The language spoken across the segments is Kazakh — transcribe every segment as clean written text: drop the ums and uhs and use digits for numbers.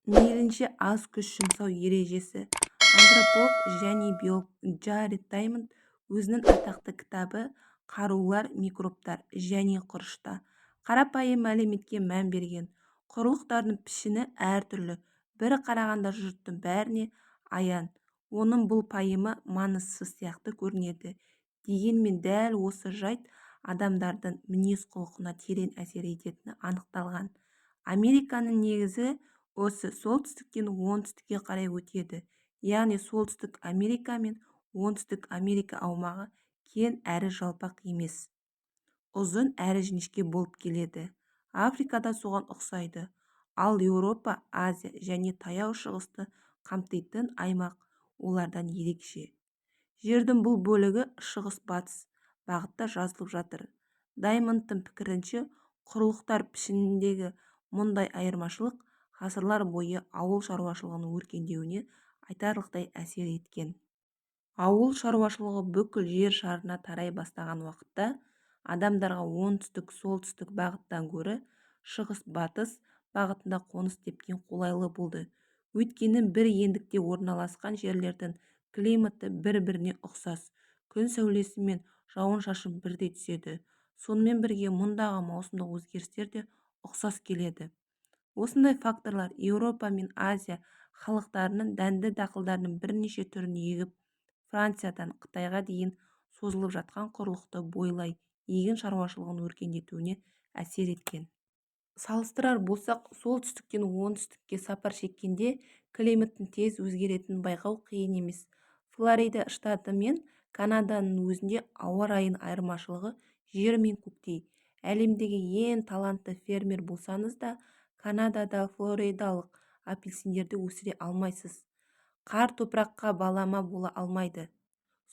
Мейлінше аз күш жұмсау ережесі. Антрополог және биолог Джаред Даймонд өзінің атақты кітабы «Қарулар, микробтар және құрышта» қарапайым мәліметке мән берген. Құрлықтардың пішіні әртүрлі бір қарағанда жұрттың бәріне аян оның бұл пайымы маңызсыз сияқты көрінеді. Дегенмен дәл осы жайт адамдардың мінез-құлқына терең әсер ететіні анықталған. Американың негізгі осі солтүстіктен оңтүстікке қарай өтеді, яғни Солтүстік Америка мен Оңтүстік Америка аумағы кең әрі жалпақ емес, ұзын әрі жіңішке болып келеді. Африка да соған ұқсайды. Ал Еуропа, Азия және Таяу Шығысты қамтитын аймақ олардан ерекше. Жердің бұл бөлігі шығыс-батыс бағытта жазылып жатыр. Даймондтың пікірінше, құрлықтар пішініндегі мұндай айырмашылық ғасырлар бойы ауыл шаруашылығының өркендеуіне айтарлықтай әсер еткен. Ауыл шаруашылығы бүкіл жер шарына тарай бастаған уақытта адамдарға оңтүстік-солтүстік бағыттан гөрі шығыс-батыс бағытында қоныс тепкен қолайлы болды. Өйткені бір ендікте орналасқан жерлердің климаты бір-біріне ұқсас, күн сәулесі мен жауын-шашын бірдей түседі. Сонымен бірге мұндағы маусымдық өзгерістер де ұқсас келеді. Осындай факторлар Еуропа мен Азия халықтарының дәнді дақылдардың бірнеше түрін егіп, Франциядан Қытайға дейін созылып жатқан құрлықты бойлай егін шаруашылығын өркендетуіне әсер еткен. Салыстырар болсақ, солтүстіктен оңтүстікке сапар шеккенде климаттың тез өзгеретінін байқау қиын емес. Флорида штаты мен Канаданың өзінде ауа райының айырмашылығы жер мен көктей. Әлемдегі ең талантты фермер болсаңыз да, Канадада флоридалық апельсиндерді өсіре алмайсыз. Қар топыраққа балама бола алмайды.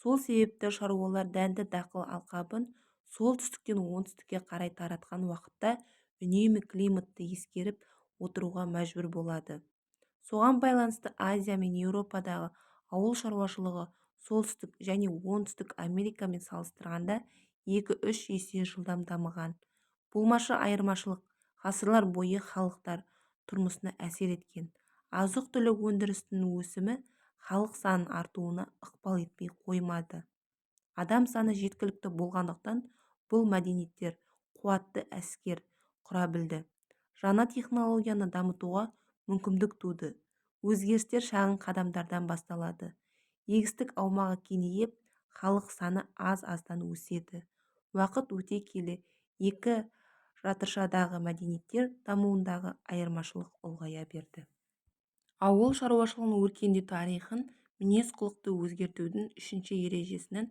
Сол себепті шаруалар дәнді дақыл алқабын солтүстіктен оңтүстікке қарай таратқан уақытта үнемі климатты ескеріп отыруға мәжбүр болады. Соған байланысты Азия мен Еуропадағы ауыл шаруашылығы Солтүстік және Оңтүстік Америкамен салыстырғанда 2-3 есе жылдам дамыған. Болмашы айырмашылық ғасырлар бойы халықтар тұрмысына әсер еткен. Азық-түлік өндірісінің өсімі халық санының артуына ықпал етпей қоймады. Адам саны жеткілікті болғандықтан бұл мәдениеттер қуатты әскер құра білді. Жаңа технологияны дамытуға мүмкіндік туды. Өзгерістер шағын қадамдардан басталады. Егістік аумағы кеңейіп, халық саны аз-аздан өседі. Уақыт өте келе екі жатыршадағы мәдениеттер дамуындағы айырмашылық ұлғая берді. Ауыл шаруашылығының өркендеу тарихын мінез-құлықты өзгертудің үшінші ережесінің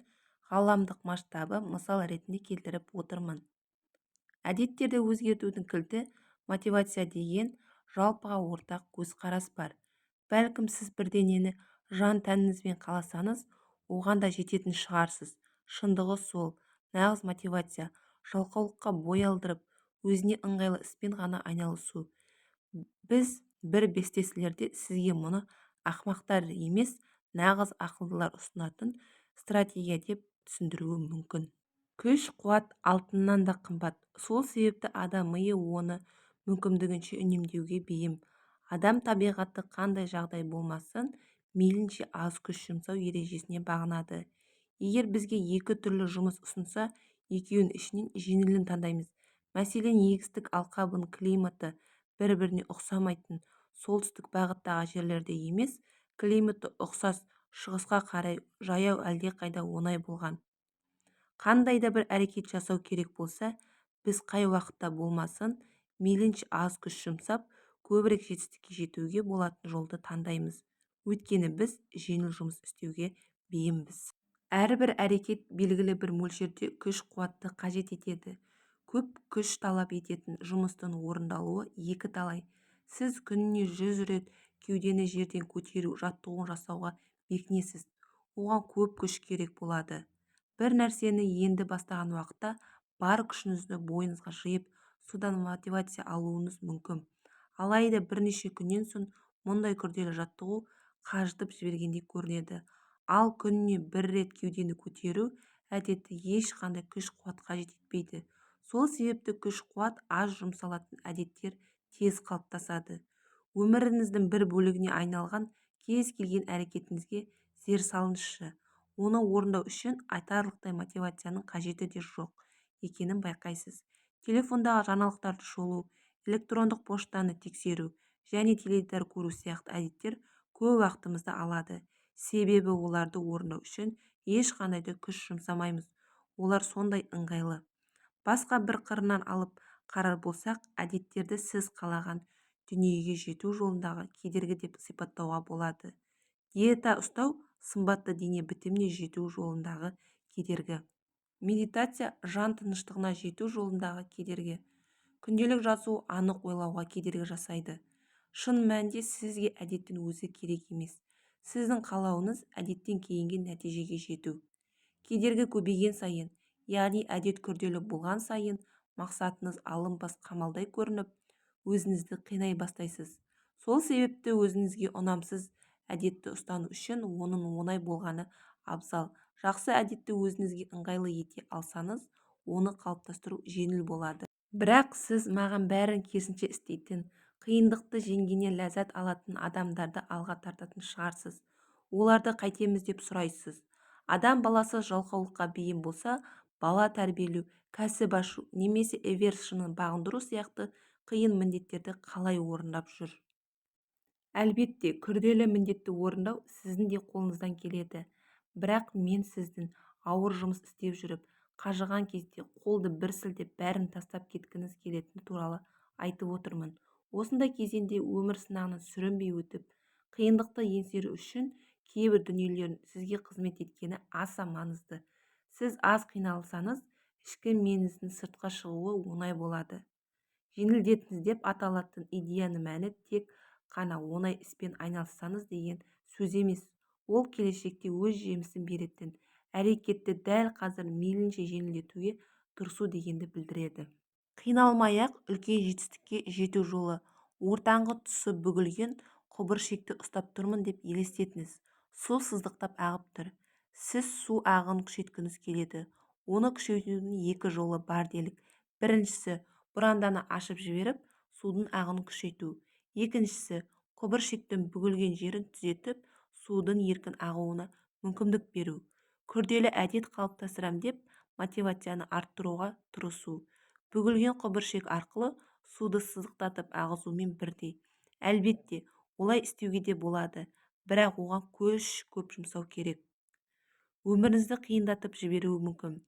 ғаламдық масштабы мысал ретінде келтіріп отырмын. Әдеттерді өзгертудің кілті – мотивация деген жалпыға ортақ көзқарас бар. Бәлкім, сіз бірдеңені жан-тәніңізбен қаласаңыз, оған да жететін шығарсыз. Шындығы сол, нағыз мотивация – жалқаулыққа бой алдырып, өзіңе ыңғайлы іспен ғана айналысу. Біз бір бестселлерде сізге мұны ақымақтар емес, нағыз ақылдылар ұсынатын стратегия деп түсіндіруі мүмкін. Күш-қуат алтыннан да қымбат. Сол себепті адам миы оны мүмкіндігінше үнемдеуге бейім. Адам табиғаты қандай жағдай болмасын, мейлінше аз күш жұмсау ережесіне бағынады. Егер бізге екі түрлі жұмыс ұсынса, екеуінің ішінен жеңілін таңдаймыз. Мәселен, егістік алқабының климаты бір-біріне ұқсамайтын солтүстік бағыттағы жерлерде емес, климаты ұқсас шығысқа қарай жаяу әлдеқайда оңай болған. Қандай да бір әрекет жасау керек болса, біз қай уақытта болмасын, мейлінше аз күш жұмсап, көбірек жетістікке жетуге болатын жолды таңдаймыз. Өйткені біз жеңіл жұмыс істеуге бейімбіз. Әрбір әрекет белгілі бір мөлшерде күш-қуатты қажет етеді. Көп күш талап ететін жұмыстың орындалуы екіталай. Сіз күніне 100 рет кеудені жерден көтеру жаттығуын жасауға бекінесіз. Оған көп күш керек болады. Бір нәрсені енді бастаған уақытта бар күшіңізді бойыңызға жиып, содан мотивация алуыңыз мүмкін. Алайда бірнеше күннен соң мұндай күрделі жаттығу қажытып жібергендей көрінеді. Ал күніне бір рет кеудені көтеру әдеті ешқандай күш-қуат қажет етпейді. Сол себепті күш-қуат аз жұмсалатын әдеттер тез қалыптасады. Өміріңіздің бір бөлігіне айналған кез келген әрекетіңізге зер салыңызшы. Оны орындау үшін айтарлықтай мотивацияның қажеті де жоқ екенін байқайсыз. Телефондағы жаңалықтарды шолу, электрондық поштаны тексеру және теледидар көру сияқты әдеттер көп уақытымызды алады. Себебі оларды орындау үшін ешқандай да күш жұмсамаймыз. Олар сондай ыңғайлы. Басқа бір қырынан алып қарар болсақ, әдеттерді сіз қалаған дүниеге жету жолындағы кедергі деп сипаттауға болады. Диета ұстау сымбатты дене бітіміне жету жолындағы кедергі. Медитация жан тыныштығына жету жолындағы кедергі. Күнделік жазу анық ойлауға кедергі жасайды. Шын мәнінде сізге әдеттің өзі керек емес. Сіздің қалауыңыз әдеттен кейінгі нәтижеге жету. Кедергі көбейген сайын, яғни әдет күрделі болған сайын мақсатыңыз алынбас қамалдай көрініп, өзіңізді қинай бастайсыз. Сол себепті өзіңізге ұнамсыз әдетті ұстану үшін оның оңай болғаны абзал. Жақсы әдетті өзіңізге ыңғайлы ете алсаңыз, оны қалыптастыру жеңіл болады. Бірақ сіз маған бәрін керісінше істейтін, қиындықты жеңгеннен ләззат алатын адамдарды алға тартатын шығарсыз. Оларды қайтеміз деп сұрайсыз. Адам баласы жалқаулыққа бейім болса, бала тәрбиелеу, кәсіп ашу немесе Эверест шыңын бағындыру сияқты қиын міндеттерді қалай орындап жүр? Әлбетте, күрделі міндетті орындау сіздің де қолыңыздан келеді. Бірақ мен сіздің ауыр жұмыс істеп жүріп, қажыған кезде қолды бір сілтеп бәрін тастап кеткіңіз келетіні туралы айтып отырмын. Осындай кезеңде өмір сынағынан сүрінбей өтіп, қиындықты еңсеру үшін кейбір дүниелердің сізге қызмет еткені аса маңызды. Сіз аз қиналсаңыз, ішкі меніңіздің сыртқа шығуы оңай болады. Жеңілдетіңіз деп аталатын идеяның мәні тек қана оңай іспен айналыссаңыз деген сөз емес. Ол келешекте өз жемісін беретін әрекетті дәл қазір мейлінше жеңілдетуге тырысу дегенді білдіреді. Қиналмай-ақ үлкен жетістікке жету жолы. Ортаңғы тұсы бүгілген құбыршекті ұстап тұрмын деп елестетіңіз. Су сыздықтап ағып тұр. Сіз су ағынын күшейткіңіз келеді. Оны күшейтудің екі жолы бар делік. Біріншісі, бұранданы ашып жіберіп, судың ағынын күшейту. Екіншісі, құбыршектің бүгілген жерін түзетіп, судың еркін ағуына мүмкіндік беру. Күрделі әдет қалыптастырам деп мотивацияны арттыруға тырысу. Бүгілген құбыршек арқылы суды сыздықтатып ағызумен бірдей. Әлбетте, олай істеуге де болады, бірақ оған күш көп жұмсау керек. Өміріңізді қиындатып жіберуі мүмкін.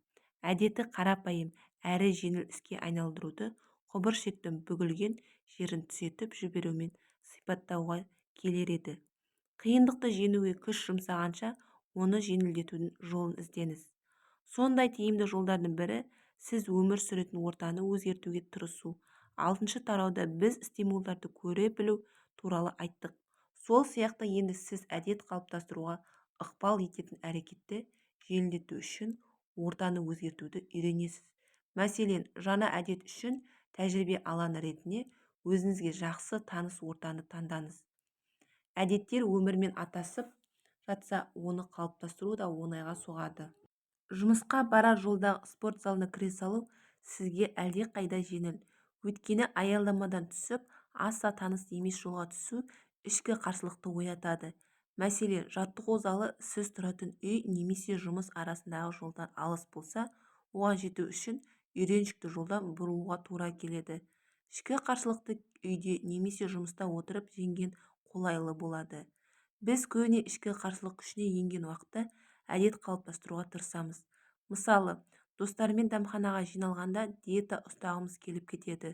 Әдетті қарапайым әрі жеңіл іске айналдыруды құбыршектің бүгілген жерін түзетіп жіберумен сипаттауға келер еді. Қиындықты жеңуге күш жұмсағанша, оны жеңілдетудің жолын іздеңіз. Сондай тиімді жолдардың бірі сіз өмір сүретін ортаны өзгертуге тырысу. 6 тарауда біз стимулдарды көре білу туралы айттық. Сол сияқты енді сіз әдет қалыптастыруға ықпал ететін әрекетті жеңілдету үшін ортаны өзгертуді үйренесіз. Мәселен, жаңа әдет үшін тәжірибе алаңы ретінде өзіңізге жақсы таныс ортаны таңдаңыз. Әдеттер өмірмен атасып жатса, оны қалыптастыру да оңайға соғады. Жұмысқа барар жолдағы спорт залына кіре салу сізге әлдеқайда жеңіл. Өйткені аялдамадан түсіп, аса таныс емес жолға түсу ішкі қарсылықты оятады. Мәселен, жаттығу залы сіз тұратын үй немесе жұмыс арасындағы жолдан алыс болса, оған жету үшін үйреншікті жолдан бұрылуға тура келеді. Ішкі қарсылықты үйде немесе жұмыста отырып жеңген қолайлы болады. Біз көбіне ішкі қарсылық күшіне енген уақытта әдет қалыптастыруға тырысамыз. Мысалы, достармен дәмханаға жиналғанда диета ұстағымыз келіп кетеді.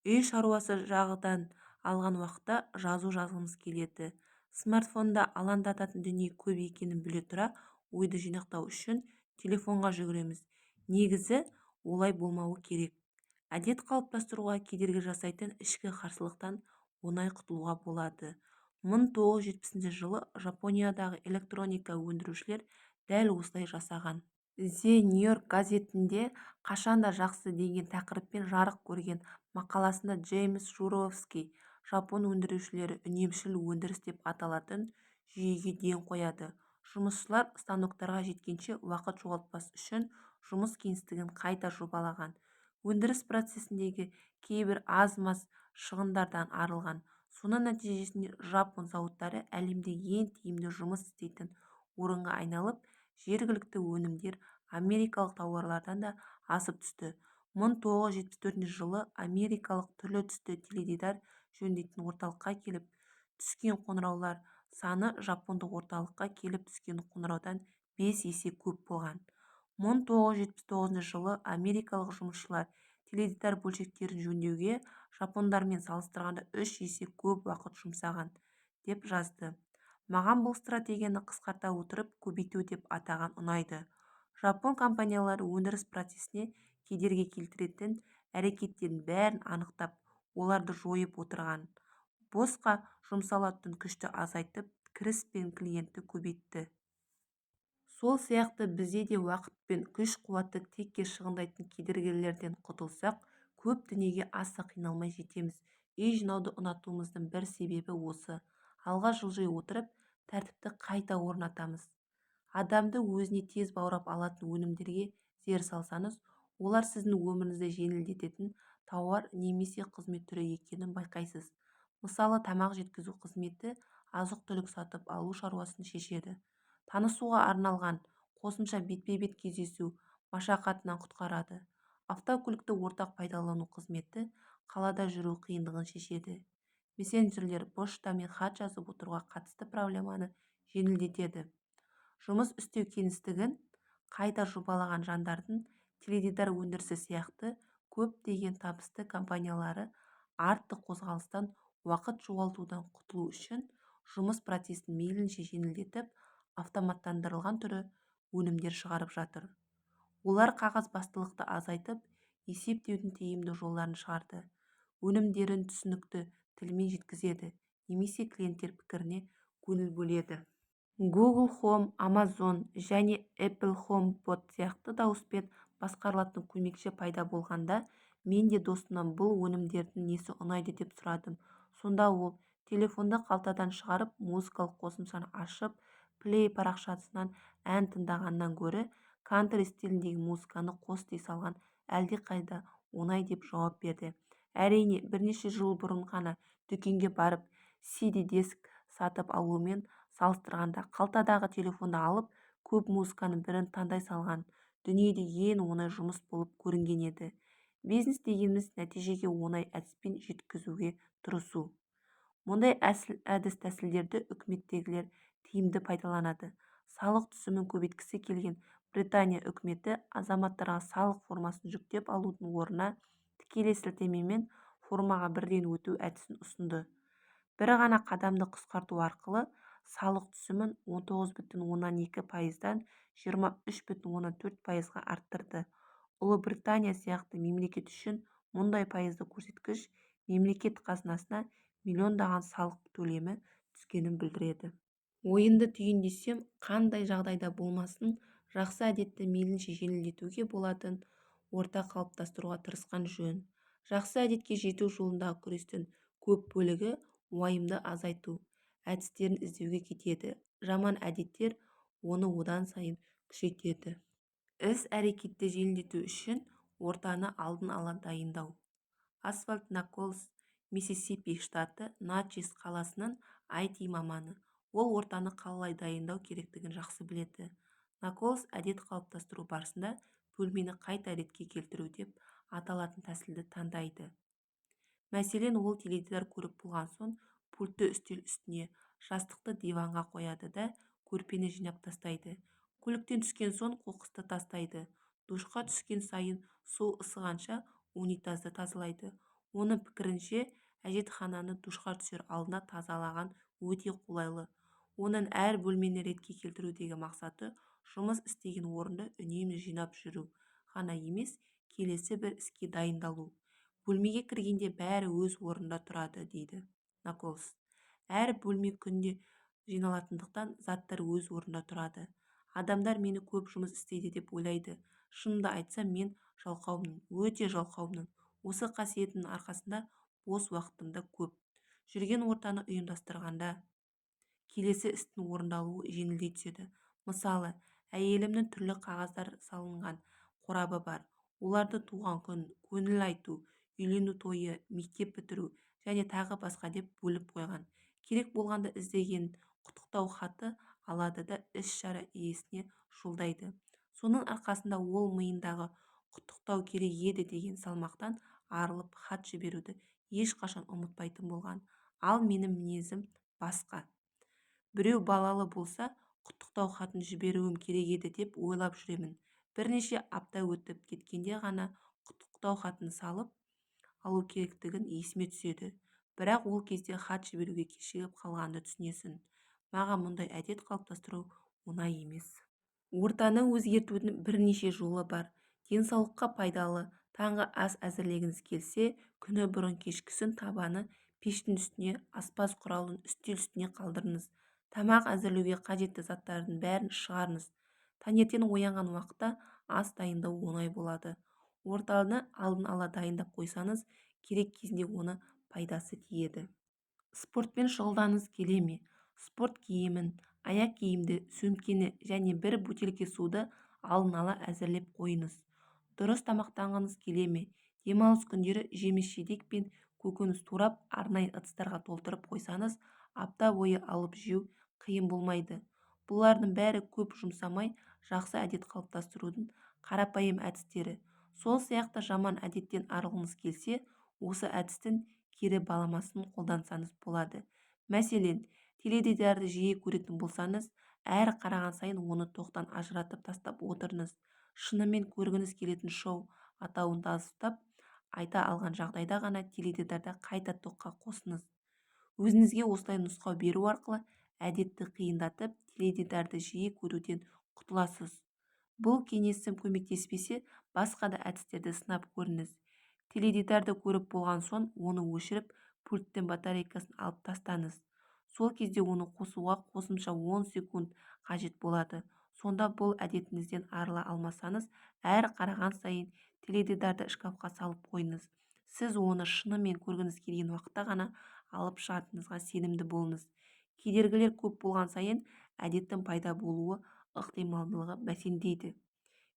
Үй шаруасы жағынан алған уақытта жазу жазғымыз келеді. Смартфонда алаңдататын дүние көп екенін біле тұра, ойды жинақтау үшін телефонға жүгіреміз. Негізі, олай болмауы керек. Әдет қалыптастыруға кедергі жасайтын ішкі қарсылықтан оңай құтылуға болады. 1970 жылы Жапониядағы электроника өндірушілер дәл осылай жасаған. The New York газетінде «Қашанда жақсы» деген тақырыппен жарық көрген мақаласында Джеймс Журовский жапон өндірушілері үнемшіл өндіріс деп аталатын жүйеге ден қояды. Жұмысшылар станоктарға жеткенше уақыт жоғалтпас үшін жұмыс кеңістігін қайта жобалаған. Өндіріс процесіндегі кейбір аз-маз шығындардан арылған. Соның нәтижесінде жапон зауыттары әлемде ең тиімді жұмыс істейтін орынға айналып, жергілікті өнімдер америкалық тауарлардан да асып түсті. 1974 жылы америкалық түрлі-түсті теледидар жөндейтін орталыққа келіп түскен қоңыраулар саны жапондық орталыққа келіп түскен қоңыраудан 5 есе көп болған. 1979 жылы америкалық жұмысшылар теледидар бөлшектерін жөндеуге жапондармен салыстырғанда 3 есе көп уақыт жұмсаған, деп жазды. Маған бұл стратегияны қысқарта отырып көбейту деп атаған ұнайды. Жапон компаниялары өндіріс процесіне кедергі келтіретін әрекеттердің бәрін анықтап, оларды жойып отырған. Босқа жұмсалатын күшті азайтып, кіріс пен клиентті көбейтті. Сол сияқты бізде де уақыт пен күш-қуатты текке шығындайтын кедергілерден құтылсақ, көп дүниеге аса қиналмай жетеміз. Үй жинауды ұнатуымыздың бір себебі осы. Алға жылжи отырып, тәртіпті қайта орнатамыз. Адамды өзіне тез баурап алатын өнімдерге зер салсаңыз, олар сіздің өміріңізді жеңілдететін тауар немесе қызмет түрі екенін байқайсыз. Мысалы, тамақ жеткізу қызметі азық-түлік сатып алу шаруасын шешеді. Танысуға арналған қосымша бетпе-бет кездесу машақатынан құтқарады. Автокөлікті ортақ пайдалану қызметі қалада жүру қиындығын шешеді. Мессенджерлер поштамен хат жазып отыруға қатысты проблеманы жеңілдетеді. Жұмыс істеу кеңістігін қайта жобалаған жандардың теледидар өндірісі сияқты көптеген табысты компаниялары артық қозғалыстан, уақыт жоғалтудан құтылу үшін жұмыс процесін мейлінше жеңілдетіп, автоматтандырылған түрлі өнімдер шығарып жатыр. Олар қағазбастылықты азайтып, есептеудің тиімді жолдарын шығарды, өнімдерін түсінікті тілмен жеткізеді немесе клиенттер пікіріне көңіл бөледі. Google Home, Amazon және Apple HomePod сияқты дауыспен басқарылатын көмекші пайда болғанда, мен де досымнан бұл өнімдердің несі ұнайды деп сұрадым. Сонда ол: «Телефонды қалтадан шығарып, музыкалық қосымшаны ашып, Play парақшасынан ән тыңдағаннан гөрі, кантри стиліндегі музыканы қос дей салған әлдеқайда оңай», – деп жауап берді. Әрине, бірнеше жыл бұрын ғана дүкенге барып CD-диск сатып алумен салыстырғанда, қалтадағы телефонды алып, көп музыканың бірін таңдай салған дүниеде ең оңай жұмыс болып көрінген еді. Бизнес дегеніміз – нәтижеге оңай әдіспен жеткізуге тырысу. Мұндай әдіс-тәсілдерді үкіметтегілер тиімді пайдаланады. Салық түсімін көбейткісі келген Британия үкіметі азаматтарға салық формасын жүктеп алудың орнына тікелей сілтемемен формаға бірден өту әдісін ұсынды. Бір ғана қадамды қысқарту арқылы салық түсімін 19,2%-дан 23,4%-ға арттырды. Ұлыбритания сияқты мемлекет үшін мұндай пайыздық көрсеткіш мемлекет қазынасына миллиондаған салық төлемі түскенін білдіреді. Ойымды түйіндесем, қандай жағдайда болмасын, жақсы әдетті мейлінше жеңілдетуге болатын орта қалыптастыруға тырысқан жөн. Жақсы әдетке жету жолындағы күрестің көп бөлігі уайымды азайту әдістерін іздеуге кетеді. Жаман әдеттер оны одан сайын күшейтеді. Іс-әрекетті жеңілдету үшін ортаны алдын ала дайындау. Освальд Наколс – Миссисипи штаты Натчез қаласының IT маманы. Ол ортаны қалай дайындау керектігін жақсы біледі. Наколс әдет қалыптастыру барысында бөлмені қайта ретке келтіру деп аталатын тәсілді таңдайды. Мәселен, ол теледидар көріп болған соң пультті үстел үстіне, жастықты диванға қояды да, көрпені жинап тастайды. Көліктен түскен соң қоқысты тастайды. Душқа түскен сайын су ысығанша унитазды тазалайды. Оның пікірінше, әжетхананы душқа түсер алдында тазалаған өте қолайлы. Оның әр бөлмені ретке келтірудегі мақсаты жұмыс істеген орынды үнемі жинап жүру ғана емес, келесі бір іске дайындалу. «Бөлмеге кіргенде бәрі өз орнында тұрады, – дейді Наколс. – Әр бөлме күнде жиналатындықтан, заттар өз орнында тұрады. Адамдар мені көп жұмыс істейді деп ойлайды. Шынымды айтсам, мен жалқаумын, өте жалқаумын. Осы қасиетімнің арқасында бос уақытым да көп. Жүрген ортаны ұйымдастырғанда, келесі істің орындалуы жеңілдей түседі. Мысалы, әйелімнің түрлі қағаздар салынған қорабы бар. Оларды туған күн, көңіл айту, үйлену тойы, мектеп бітіру Және тағы басқа деп бөліп қойған. Керек болғанда іздеген құттықтау хаты алады да іс-шара иесіне жолдайды. Соның арқасында ол миындағы құттықтау керек еді деген салмақтан арылып, хат жіберуді ешқашан ұмытпайтын болған. Ал менің мінезім басқа. Біреу балалы болса, құттықтау хатын жіберуім керек еді деп ойлап жүремін. Бірнеше апта өтіп кеткенде ғана құттықтау хатын салып алу керектігін есіме түседі. Бірақ ол кезде хат жіберуге кешігіп қалғанды түсінесің. Маған мұндай әдет қалыптастыру оңай емес. Ортаны өзгертудің бірнеше жолы бар. Денсаулыққа пайдалы таңғы ас әзірлегіңіз келсе, күні бұрын кешкісін табаны пештің үстіне, аспаз құралын үстел үстіне қалдырыңыз. Тамақ әзірлеуге қажетті заттардың бәрін шығарыңыз. Таңертең оянған уақытта ас дайындау оңай болады. Ортаны алдын ала дайындап қойсаңыз, керек кезінде оны пайдасы тиеді. Спортпен шұғылданғыңыз келе ме? Спорт киімін, аяқ киімді, сөмкені және бір бөтелке суды алдын ала әзірлеп қойыңыз. Дұрыс тамақтанғыңыз келе ме? Демалыс күндері жеміс-жидек пен көкөніс турап, арнайы ыдыстарға толтырып қойсаңыз, апта бойы алып жеу қиын болмайды. Бұлардың бәрі көп жұмсамай жақсы әдет қалыптастырудың қарапайым әдістері. Сол сияқты жаман әдеттен арылғыңыз келсе, осы әдістің кері баламасын қолдансаңыз болады. Мәселен, теледидарды жиі көретін болсаңыз, әр қараған сайын оны тоқтан ажыратып тастап отырыңыз. Шынымен көргіңіз келетін шоу атауын дауыстап айта алған жағдайда ғана теледидарды қайта тоққа қосыңыз. Өзіңізге осылай нұсқау беру арқылы әдетті қиындатып, теледидарды жиі көруден құтыласыз. Бұл кеңесім көмектеспесе, басқа да әдістерді сынап көріңіз. Теледидарды көріп болған соң, оны өшіріп, пульттен батарейкасын алып тастаңыз. Сол кезде оны қосуға қосымша 10 секунд қажет болады. Сонда бұл әдетіңізден арыла алмасаңыз, әр қараған сайын теледидарды шкафқа салып қойыңыз. Сіз оны шынымен көргіңіз келген уақытта ғана алып шығатыныңызға сенімді болыңыз. Кедергілер көп болған сайын әдеттің пайда болуы ықтималдылығы бәсеңдейді.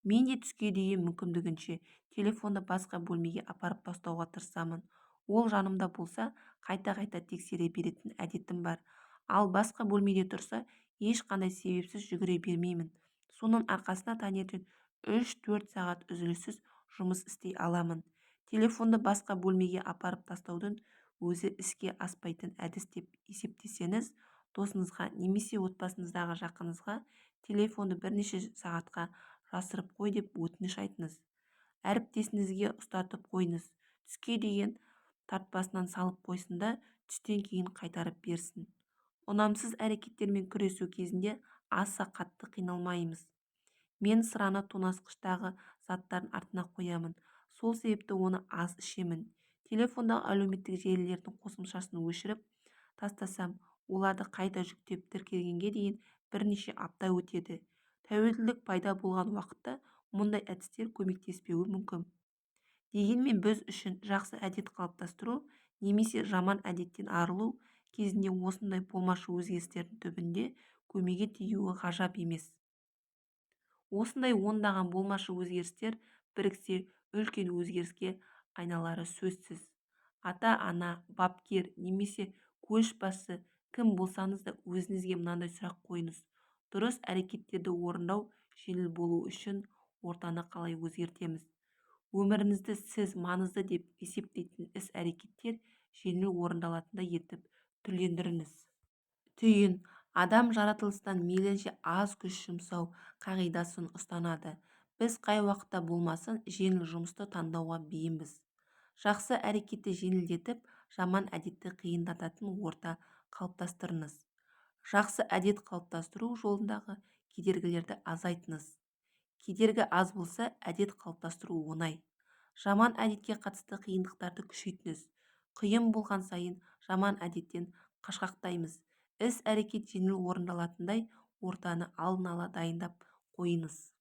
Мен де түске дейін мүмкіндігінше телефонды басқа бөлмеге апарып тастауға тырысамын. Ол жанымда болса, қайта-қайта тексере беретін әдетім бар. Ал басқа бөлмеде тұрса, ешқандай себепсіз жүгіре бермеймін. Соның арқасында таңертең 3-4 сағат үзіліссіз жұмыс істей аламын. Телефонды басқа бөлмеге апарып тастаудың өзі іске аспайтын әдіс деп есептесеңіз, досыңызға немесе отбасыңыздағы жақыныңызға телефонды бірнеше сағатқа жасырып қой деп өтініш айтыңыз. Әріптесіңізге ұстатып қойыңыз. Түске дейін тартпасынан салып қойсын да, түстен кейін қайтарып берсін. Ұнамсыз әрекеттермен күресу кезінде аса қатты қиналмаймыз. Мен сыраны тоңазытқыштағы заттардың артына қоямын. Сол себепті оны аз ішемін. Телефондағы әлеуметтік желілердің қосымшасын өшіріп тастасам, оларды қайта жүктеп тіркелгенге дейін бірнеше апта өтеді. Тәуелділік пайда болған уақытта мұндай әдістер көмектеспеуі мүмкін. Дегенмен біз үшін жақсы әдет қалыптастыру немесе жаман әдеттен арылу кезінде осындай болмашы өзгерістердің түбінде көмегі тиюі ғажап емес. Осындай ондаған болмашы өзгерістер біріксе үлкен өзгеріске айналары сөзсіз. Ата-ана, бапкер немесе көшбасшы кім болсаңыз да өзіңізге мынандай сұрақ қойыңыз: дұрыс әрекеттерді орындау жеңіл болу үшін ортаны қалай өзгертеміз? Өміріңізді сіз маңызды деп есептейтін іс-әрекеттер жеңіл орындалатындай етіп түрлендіріңіз. Түйін. Адам жаратылыстан мейлінше аз күш жұмсау қағидасын ұстанады. Біз қай уақытта болмасын жеңіл жұмысты таңдауға бейімбіз. Жақсы әрекетті жеңілдетіп, жаман әдетті қиындататын орта қалыптастырыңыз. Жақсы әдет қалыптастыру жолындағы кедергілерді азайтыңыз. Кедергі аз болса, әдет қалыптастыру оңай. Жаман әдетке қатысты қиындықтарды күшейтіңіз. Қиын болған сайын жаман әдеттен қашқақтаймыз. Іс-әрекет жеңіл орындалатындай ортаны алдын ала дайындап қойыңыз.